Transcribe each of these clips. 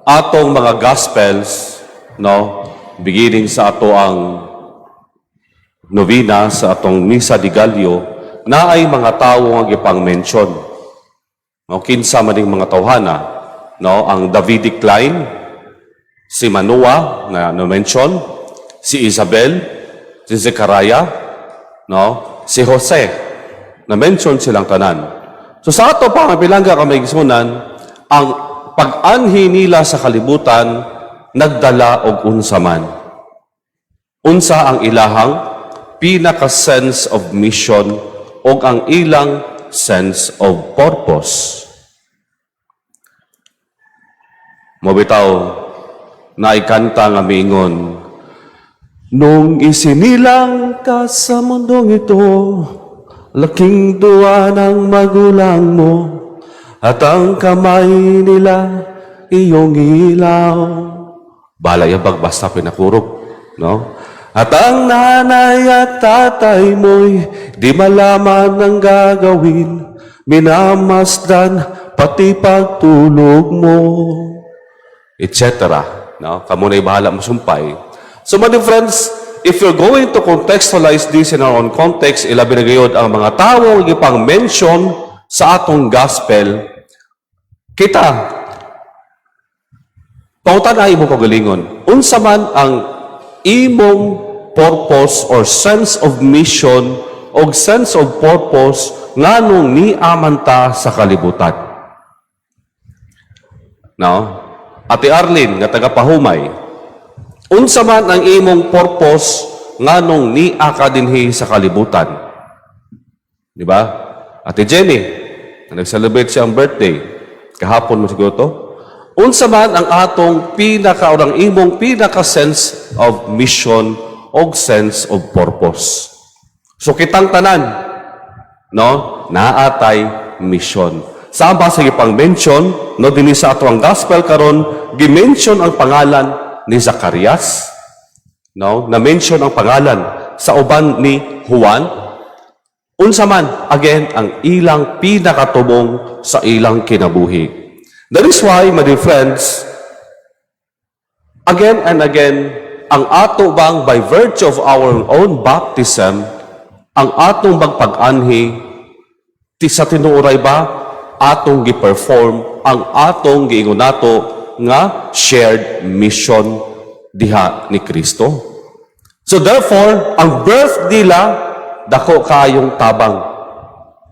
Atong mga Gospels, no, beginning sa ato ang novena, sa atong Misa de Gallo, naay mga tawo nga gipang-mention. No, kinsa man ning mga tawhana, no, ang Davidic line, si Manoah na na-mention, si Isabel, si Zechariah, no, si Jose, na-mention silang tanan. So sa ato pa nga bilangga ka mga igsuonan, ang pag-anhi nila sa kalibutan nagdala og unsa man. Unsa ang ilahang pinaka sense of mission o ang ilang sense of purpose? Mao bitaw naay kanta nga miingon, "Nung isinilang ka sa mundong ito, laking tuwa ng magulang mo, at ang kamay nila iyong ilaw." Bala yung basta pinakurog, no? "At ang nanay at tatay mo'y di malaman ang gagawin, minamasdan pati pagtulog mo," etc. No? Kamo na'y bahala musumpay. So, my dear friends, if you're going to contextualize this in our own context, ilabi na gayod ang mga tawo gipang mention sa atong gospel, kita, pangutan-a imong kagalingon, unsa man ang imong purpose or sense of mission o sense of purpose nganong niaman ta sa kalibutan? No? Ate Arlene, nga taga Pahumay, unsa man ang imong purpose nganong nia ka dinhi sa kalibutan? Di ba? Ate Jenny, na nag-celebrate siyang birthday, kahapon mo siguro to. Unsa man ang atong pinaka o ang imong pinaka sense of mission o sense of purpose? So kitang tanan, no, naatay mission. Sa ba sa gipang mention, no, dinhi sa ato ang gospel karon, gi-mention ang pangalan ni Zacarias, no, na-mention ang pangalan sa uban ni Juan. Unsa man again ang ilang pinakatubong sa ilang kinabuhi? That is why, my dear friends, again and again, ang ato bang by virtue of our own baptism, ang atong bang pag-anhi, ti sa tinuoray ba, atong gi-perform ang atong giingon nato nga shared mission diha ni Kristo. So therefore, ang birth nila dako kayong tabang.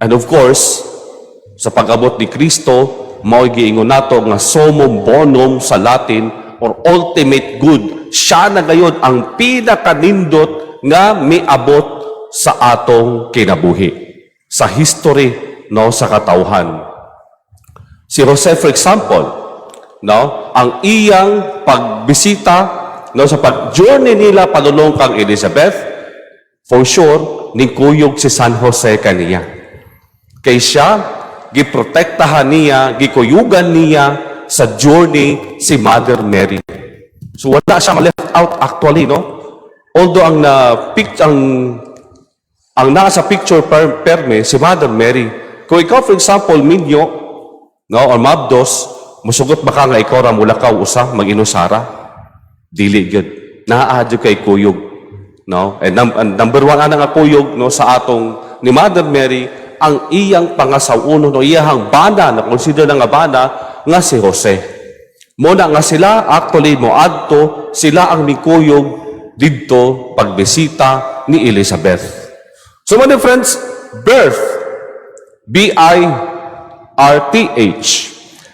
And of course, sa pag-abot ni Kristo, mao'y giingon nato nga summum bonum sa Latin or ultimate good. Siya na gayod ang pinakanindot nga miabot sa atong kinabuhi sa history, no, sa katawhan. Si Jose, for example, no, ang iyang pagbisita, no, sa pag-journey nila padulong kang Elizabeth, for sure nikuyog si San Jose kaniya. Kay siya giprotektahan niya, gikuyugan niya sa journey si Mother Mary. So wala siya left out actually, no? Although ang na pic ang nasa picture perme si Mother Mary. Kung ikaw, for example, minyo, no, or mabdos, musugot ba ka nga ikaw ra mulakaw usa mag-inusara? Dili gyud. Naa jud kay kuyog, no? And number one ana nga kuyog, no, sa atong ni Mother Mary, ang iyang pangasaw-onon o iyang bana, na consider na nga bana nga si Jose. Mo na nga sila actually moadto, sila ang mikuyog didto pagbisita ni Elizabeth. So, my dear friends, birth, birth,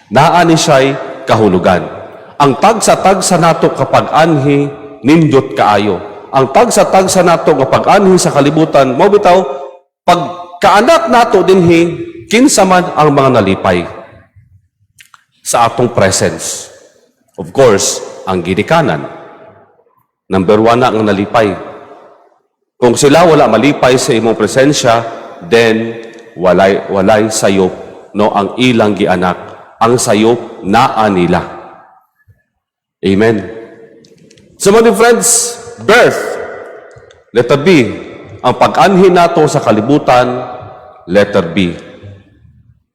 naa ni siya'y kahulugan. Ang tagsa-tagsa nato kapag anhi, nindot kaayo. Ang tagsa-tagsa nato kapag anhi sa kalibutan, mao bitaw, pag kaanak nato dinhi, kinsa man ang mga nalipay sa atong presence? Of course, ang ginikanan. Number one na ang nalipay. Kung sila wala malipay sa imong presensya, then walay sayop, no, ang ilang gianak. Ang sayop naa nila. Amen. So, my dear friends, birth. Letter B. Ang pag-anhi nato sa kalibutan, letter B.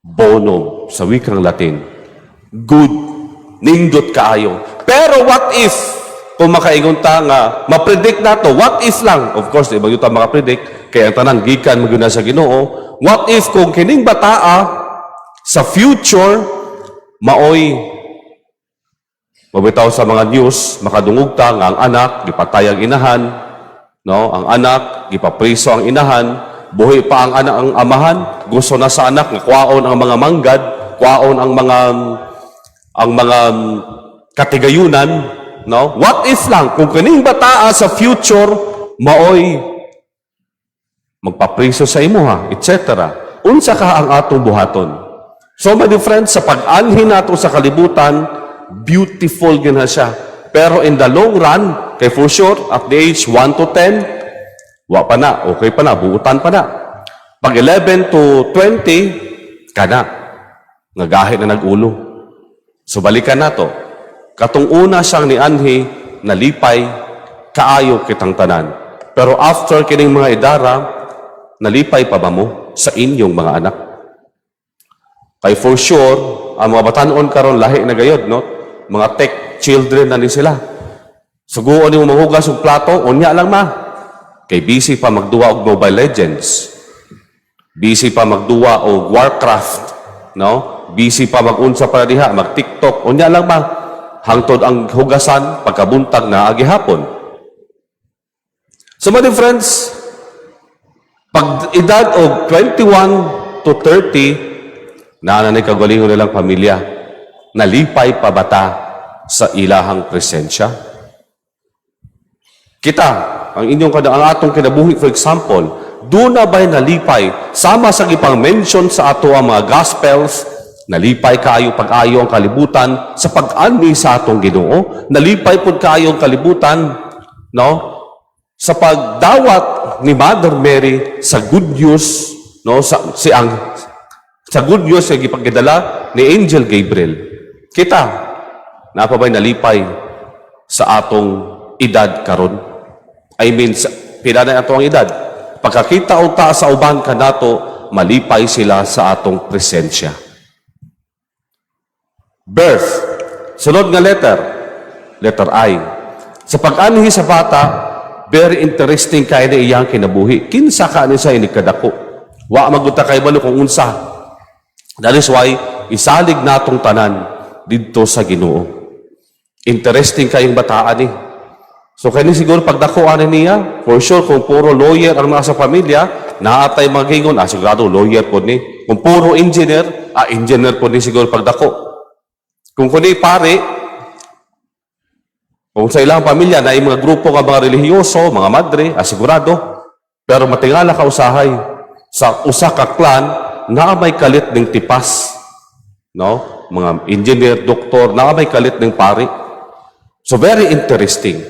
Bono, sa wikang Latin. Good. Nindot kaayo. Pero what if, kung makaingon ta nga, ma-predict nato, what if lang, of course, di ba ta makapredict, kaya ang tanang gikan magyud sa Ginoo, what if kung kining bataa sa future, maoy mabitaw sa mga news, makadungog ta nga ang anak, gipatay ang inahan, no? Ang anak, gipapriso ang inahan, buhi pa ang anak, ang amahan, gusto na sa anak nga kwaon ang mga manggad, kwaon ang mga katigayunan, no? What if lang kung kining bataa sa future maoy magpapriso sa imuha, etc. Unsa ka ang atong buhaton? So, my dear friends, sa pag-anhi nato sa kalibutan, beautiful gina siya. Pero in the long run, kay for sure, at the age 1 to 10, wa pa na, okay pa na, buutan pa na. Pag 11 to 20, kana, nagahi na nag-ulo. So balikan nato. Katong una siyang nianhi, nalipay, kaayo kitang tanan. Pero after kining mga idara, nalipay pa ba mo sa inyong mga anak? Kay for sure, ang mga batanon karon lahi na gayod, no? Mga tech children na ni sila. Suguon nimo manghugas og plato, unya lang, ma. Kay busy pa magduwa og Mobile Legends. Busy pa magduwa og Warcraft, no? Busy pa magunsa pa diha, mag TikTok, unya lang, ma. Hangtod ang hugasan pagkabuntag na gihapon. So, my dear friends, pag edad og 21 to 30, naa na ni kagalingon nilang pamilya, nalipay pa bata sa ilahang presensya? Kita, ang inyong kada ang atong kinabuhi, for example, duna ba'y nalipay sama sa gipang mention sa ato ang mga Gospels? Nalipay kaayo pag-ayo ang kalibutan sa pag-ani sa atong Ginoo. Nalipay pud kaayo ang kalibutan, no, sa pagdawat ni Mother Mary sa good news, no, sa si ang sa good news nga gipagdala ni Angel Gabriel. Kita, naa pa ba'y nalipay sa atong edad karon? I mean, sa, pila na ato ang edad? Pagkakita unta sa uban kanato, malipay sila sa atong presensya. Birth. Sunod nga letter, letter I. Sa pag-anhi sa bata, very interesting kay ni iyang kinabuhi. Kinsa ka ni sa inig kadako? Wa man gud ta kabalo kung unsa. That is why isalig natong tanan didto sa Ginoo. Interesting kayong bataan ni. So kani siguro pagdako ani niya, for sure kung puro lawyer ang nasa pamilya, naatay magingon, ah, sigurado lawyer po ni. Kung puro engineer, ah, engineer po ni siguro pagdako. Kung kuni pare, kung sa ilang pamilya na mga grupo nga mga relihiyoso, mga madre, ah, sigurado. Pero matingala ka usahay sa usa ka clan na may kalit ng tipas. No? Mga engineer, doktor, na may kalit ng pari. So very interesting.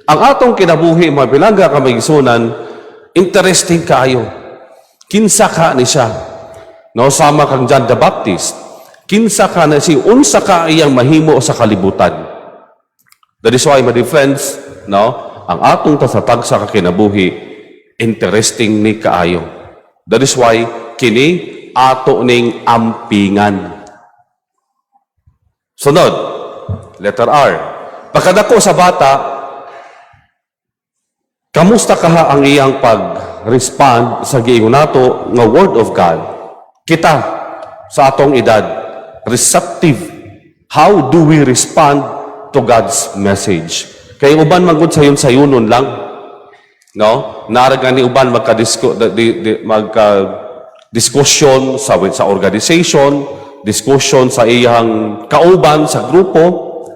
Ang atong kinabuhi, mga bilangga ka maigsunan, interesting kaayo. Kinsa ka ni siya? No, sama kang John the Baptist. Kinsa ka na si unsa ka iyang mahimo sa kalibutan. That is why, my dear friends, no, ang atong tasatag sa kinabuhi, interesting ni kaayo. That is why, kini ato ning ampingan. Sunod, letter R. Pagkadako sa bata, kamusta kaha ang iyang pag-respond sa giingon nato nga Word of God? Kita, sa atong edad, receptive. How do we respond to God's message? Kay uban man gud sayon sayunon lang. No? Naa ra gani uban magka-disco di, di, magka diskusyon sa organization, diskusyon sa iyang kauban sa grupo,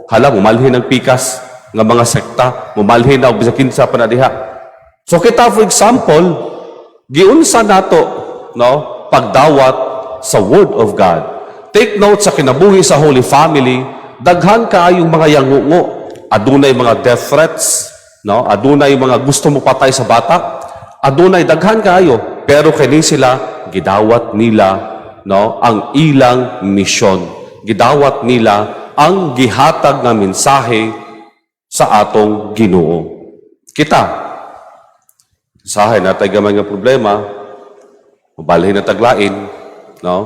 hala, mumalhin ang pikas nga mga sekta, mumalhin na og bisag kinsa pa na diha. So kita, for example, giunsa nato, no, pagdawat sa Word of God? Take note sa kinabuhi sa Holy Family, daghan kaayong mga yangungo, adunay mga death threats, no? Adunay mga gusto mo patay sa bata, adunay daghan kaayo, pero kini sila gidawat nila, no, ang ilang misyon. Gidawat nila ang gihatag nga mensahe sa atong Ginoo. Kita, sahay natay gamay nga problema, mabalhin na taglain, no?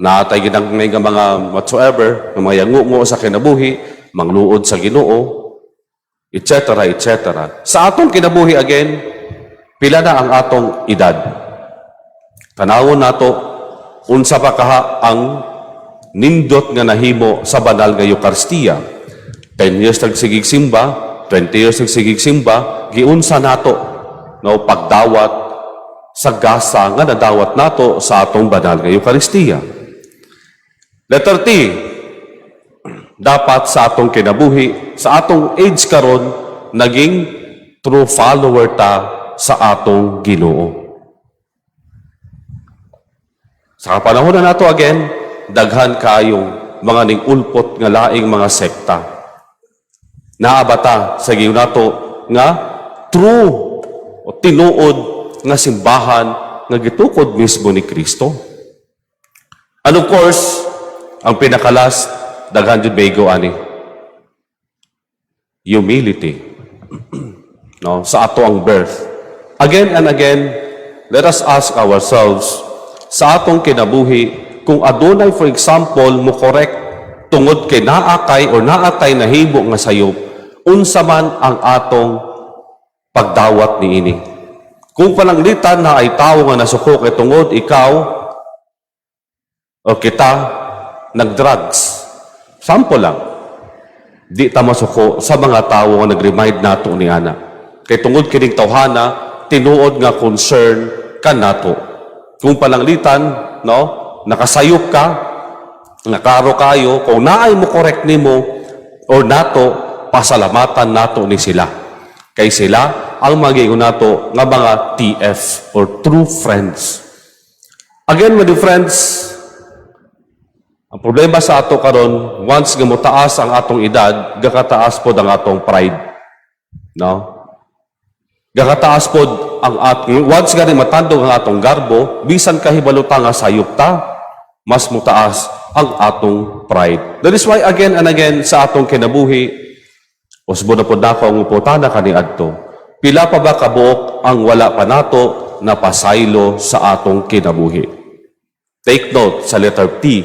Naa tay ginagmay nga mga whatsoever, nga mga yangungo sa kinabuhi, mangluod sa Ginoo, etc., etc. Sa atong kinabuhi again, pila na ang atong edad? Tanawon nato unsa pa kaha ang nindot nga nahimo sa banal nga Eukaristiya. 10 years nagsigig simba, 20 years nagsigig simba, giunsa nato, no, pagdawat sa gasa nga nadawat nato sa atong banal nga Eukaristiya. Letter T, dapat sa atong kinabuhi, sa atong age karon, naging true follower ta sa atong Ginoo. Sa panahon na nato again, daghan kaayong mga ning-ulpot nga laing mga sekta. Naa ba ta sa giingon nato nga true o tinuod nga simbahan nga gitukod mismo ni Kristo. And of course, ang pinaka-last, daghan jud bego ani. Humility. No, sa ato ang birth. Again and again, let us ask ourselves sa atong kinabuhi kung adunay, for example, mo correct tungod kay naa kay or naa tay nahimo nga sayop, unsa man ang atong pagdawat niini? Kung pananglitan naay tawo nga nasuko kay tungod ikaw o kita nag-drugs. Sample lang. Di ta masuko sa mga tawo nga nag-remind nato ni ana. Kay tungod kining tawhana, tinuod nga concern kanato. Kung pananglitan, no, nakasayop ka, nakaro kayo, kung naay mo correct nimo or nato, pasalamatan nato ni sila. Kay sila ang magiingon nato nga mga TF or true friends. Again, my dear friends, ang problema sa ato karon, once nga motaas ang atong edad, gakataas pod ang atong pride. No? Gakataas pod ang atong, once nga rin matandog ang atong garbo, bisan kahibalo ta nga sayop ta, mas mutaas ang atong pride. That is why again and again sa atong kinabuhi, usbo na pod nako ang pangutana kaniadto. Pila pa ba kabuok ang wala pa nato na pasaylo sa atong kinabuhi? Take note sa letter T,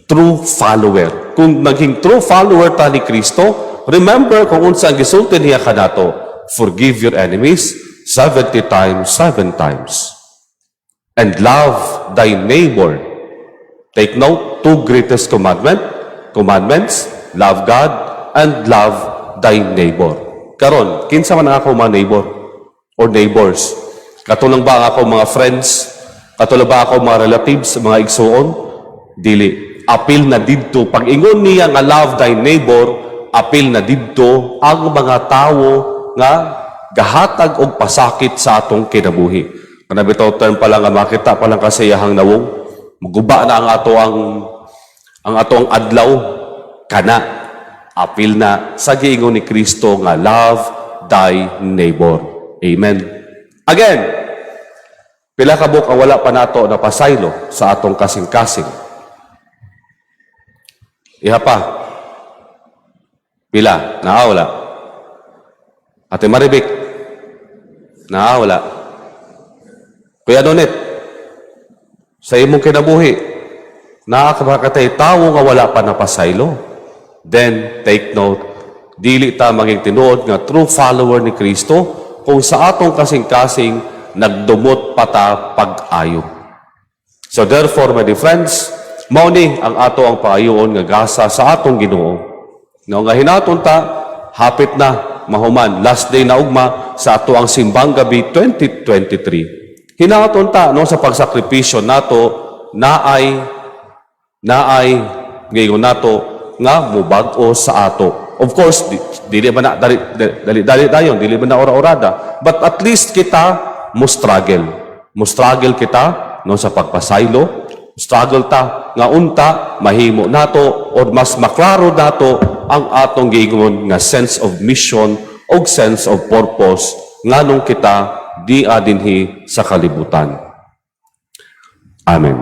true follower. Kung naging true follower ta ni Kristo, remember kung unsa ang gisulti niya kanato, "Forgive your enemies 70 times, 7 times. And love thy neighbor." Take note, two greatest commandments, love God and love thy neighbor. Karon, kinsa man ang ako mga neighbor or neighbors? Kato lang ba ang ako mga friends? Kato lang ba ako mga relatives, mga igsuon? Dili. Apil na didto. Pag ingon niya nga "Love thy neighbor," apil na didto ang mga tawo nga gahatag og pasakit sa atong kinabuhi. Kana bitaw term pa lang nga makita pa lang kasi iyahang nawong, maguba na ang ato ang adlaw kana apil na sa giingon ni Kristo nga "Love thy neighbor." Amen. Again, pila ka buok ang wala pa nato na pasaylo sa atong kasing-kasing? Iha pa. Pila? Naa wala? Ate Maribik? Naa wala? Kuya Donet, sa imong kinabuhi, naa ka ba katay tawo nga wala pa napasaylo? Then, take note, dili ta maging tinuod nga true follower ni Kristo kung sa atong kasing-kasing nagdumot pa ta pag-ayo. So therefore, my dear friends, mao ni ang ato ang paayoon nga gasa sa atong Ginoo. No, nga hinaton ta hapit na mahuman, last day na ugma sa ato ang simbang gabi 2023. Hinaton ta, no, sa pagsakripisyo nato naay gayon nato nga mubag-o sa ato. Of course, dili man na dali dali dali dayon, dili man na ora-orada, but at least kita mo struggle. Mo struggle kita, no, sa pagpasaylo, struggle ta nga unta mahimo nato or mas maklaro nato ang atong giingon nga sense of mission og sense of purpose nganong kita di dinhi sa kalibutan. Amen.